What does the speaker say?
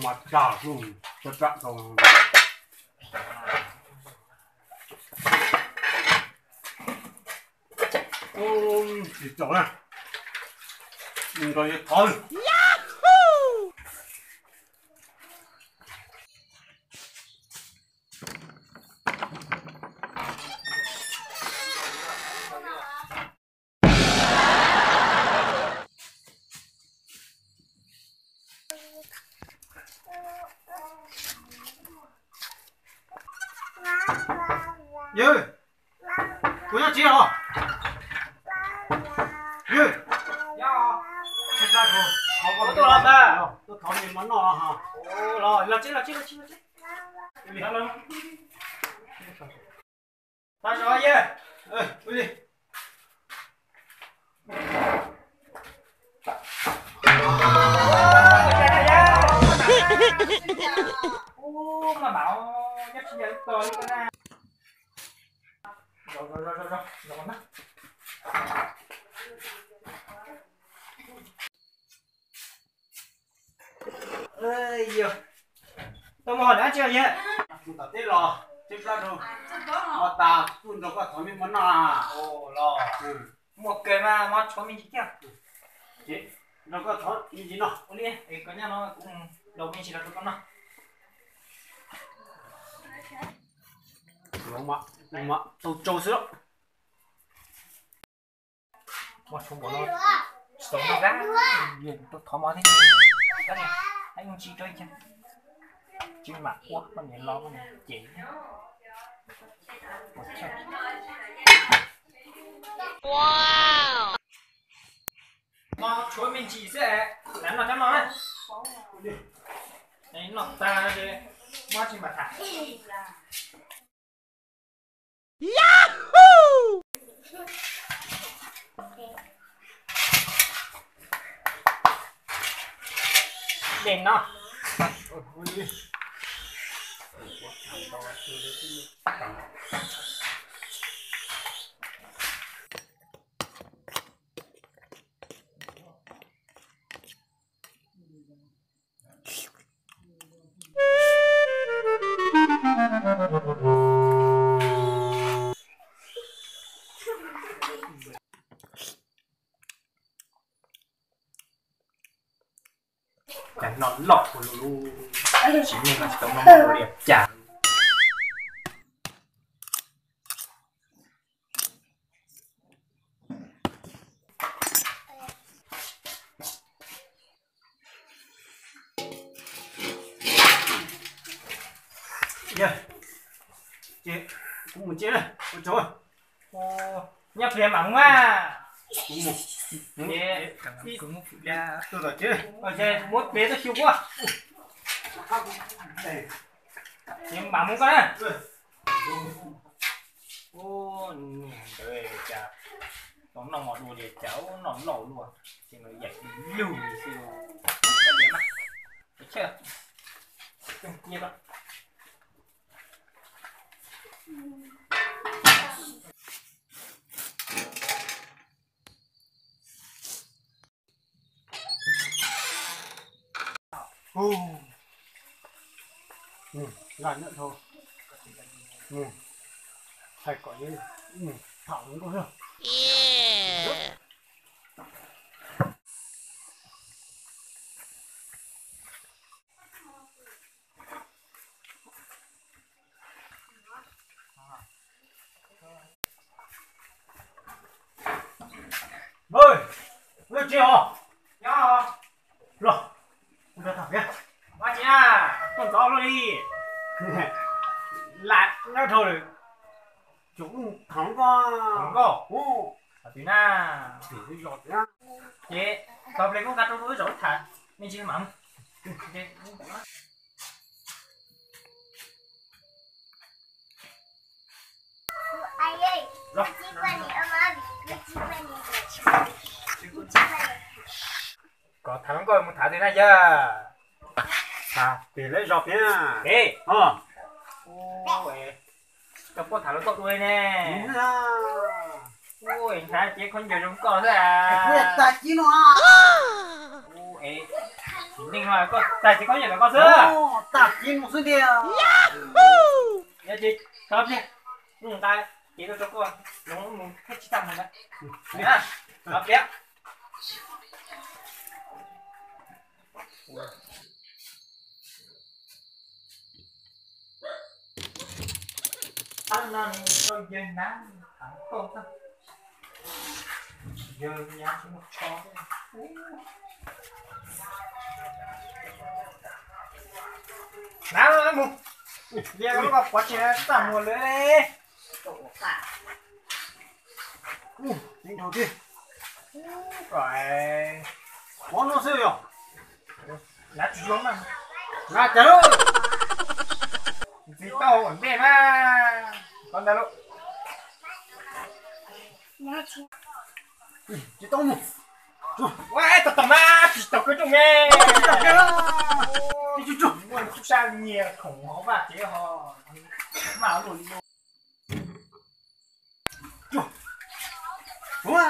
Mas tag lub tsa tsam tau. Tsis tau na, nrog yog thov. Yawg, kuv nyob tsev os. Yawg, tuaj los ntag, tuaj thov me mov noj los. Los tsev, los tsev, los tsev, los tsev. Tag zog yawg. Yog, tau mus hauv dab tsi yawg? Kuv tom teb los teb plab rau, ua tas kuj nrog koj thov me mov noj. Los muaj kawg mas, muab tshuav me ntsis thiab. Nrog koj thov me ntsis noj. Ua li, koj nyob no kuv mus daus me ntsis los rau koj noj. Tau tsau xwb. Muab tshuav npaum no, tsis tau noj dab, yawg tuaj thov mov thiab. Hais ua tsis rau cas, tsis mam ua koj niam los koj niam cem. Noj tshuav me ntsis xwb, lam noj cov no na. Noj tag ces muab tsis mam tham. Dej no. Cas noj loj ua luaj, tsis muaj no tsis tau noj mov ua li cas. Yog, ces kuv mus tsev, ua tsaug. Nyob pliag mam mus mas. Kuv mus. Tuaj tom tsev. Ces muab pliag tuaj xyuas kuv. Ces mam mus koj na. Ua niag ntawd cas tau noj mov dua li cas, noj loj luaj, ces no yaim lug li xwb. Koj diam mas, koj chawj. Laj nyob dhau, hais kom tham nkauj. Ntawd, ntawd tsis os. Los, kuv rov tham peb. Ua cas tuaj ntxov luaj li? Lam nyob dhau lawm. Tsum thov koj. Thov koj? Ub, hais tias na, tim wb zos tias na. Ces tau ple koj nqa rau wb zaum wb tham me ntsis mam. Ces, ub, Los, kom tham hluas nkauj mus tham twg na yog? Tham pem lawv zos pem na. Pem. Rau puab tham hluas nkauj dua ne. Ua, nrhav cev khaub ncaws zoo koj xwb. Tag kis no. Neeg no koj tag cev khaub ncaws ntawm koj xwb. Tag kis no xwb tiag. Yog ces tso pliag, nqa cev rau koj, zoo mus thiab tsis tau mus ntawd. Tso pliag. Ab, no koj yawg hnav, hnav koj xwb. Yawg nyab tsis muaj tsho. Hnav mus, liaj koj pov tseg txaj muag lawm. Ub, ceev dhau tiag. Qhov no xwb yog. Hnav tsis zoo na. Hnav cas lawm. Ntxiv tau ua ntej mas. Qhov ntawd lauj. Tsis tau mus. Ua, tau tau mas tsis tau kawg rooj ne. Tsis tau kawg. Tub sab nyiag khoom hauv vaj tsev ho. Mas luaj li. Ua.